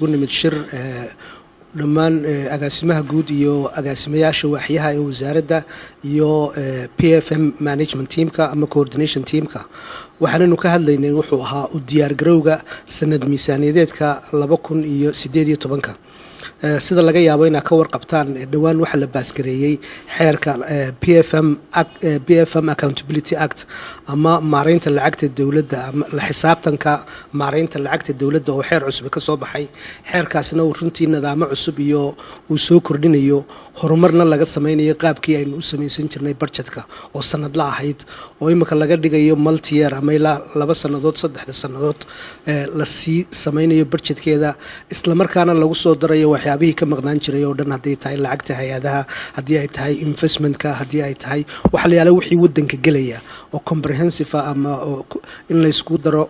Nimid shir dhammaan agaasimaha guud iyo agaasimayaasha waaxyaha ee wasaaradda iyo PFM management teamka ama coordination teamka. Waxaananu ka hadlaynay wuxuu ahaa u diyaargarowga sanad miisaaniyadeedka 2018-ka. Sida laga yaabo inaad ka warqabtaan, dhowaan waxaa la pass-gareeyey xeerka PFM, PFM Accountability Act, ama maareynta lacagta dowladda ama la xisaabtanka maareynta lacagta dowladda, oo xeer cusub ka soo baxay. Xeerkaasna uu runtii nidaamo cusub iyo uu soo kordhinayo, horumarna laga sameynayo qaabkii aynu u samaysan jirnay budgetka oo sanadla ahayd, oo imika laga dhigayo multi-year ama ilaa 2 sannadood, 3-da sannadood lasii sameynayo budgetkeeda, islamarkaana lagu soo darayo waxyaabihii ka maqnaan jiray oo dhan, hadday tahay lacagta hay-adaha, haddii ay tahay investmentka, haddii ay tahay waxa la yaala wixii wadanka gelaya oo comprehensive ah ama in laysku daro,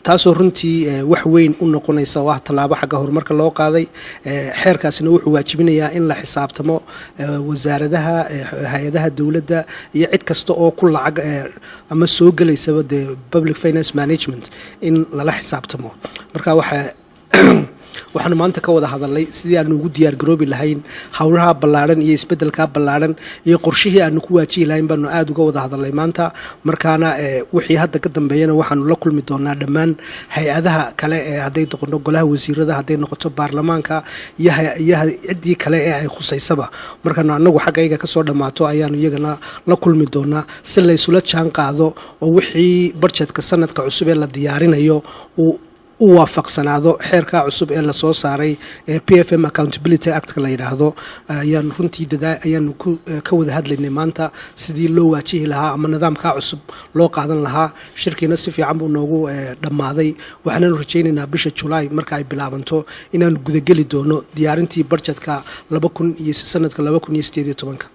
taasoo runtii wax weyn u noqonaysa oo ah tallaabo xagga horumarka loo qaaday. Xeerkaasina wuxuu waajibinayaa in la xisaabtamo wasaaradaha, hay-adaha dowladda iyo cid kasta oo ku lacag ama soo gelaysaba dee public finance management in lala xisaabtamo. Marka waxaanu maanta ka wada hadalnay sidii aanu ugu diyaargaroobi lahayn howlaha ballaadhan iyo isbeddelkaa ballaadhan iyo qorshihii aanu ku waajihi lahayn baanu aada uga wada hadalnay maanta. Markaana wixii hadda ka dambeeyana waxaanu la kulmi doonaa dhammaan hay-adaha kale ee hadday noqoto golaha wasiirada, hadday noqoto baarlamaanka iyo ciddii kale ee ay khusaysaba. Markaanu anagu xaggayga kasoo dhammaato ayaanu iyagana la kulmi doonaa si laysula jaan qaado oo wixii budgetka sanadka cusub ee la diyaarinayo uu u waafaqsanaado xeerkaa cusub ee lasoo saaray ee PFM Accountability Actka la yidhaahdo. Ayaan runtii ayaanu ka wada hadlaynay maanta sidii loo waajihi lahaa ama nidaamkaa cusub loo qaadan lahaa. Shirkiina si fiican buu noogu dhammaaday. Waxaananu rajaynaynaa bisha Julaay marka ay bilaabanto inaanu gudageli doono diyaarintii budgetka laba kun iyo sanadka 2018-ka.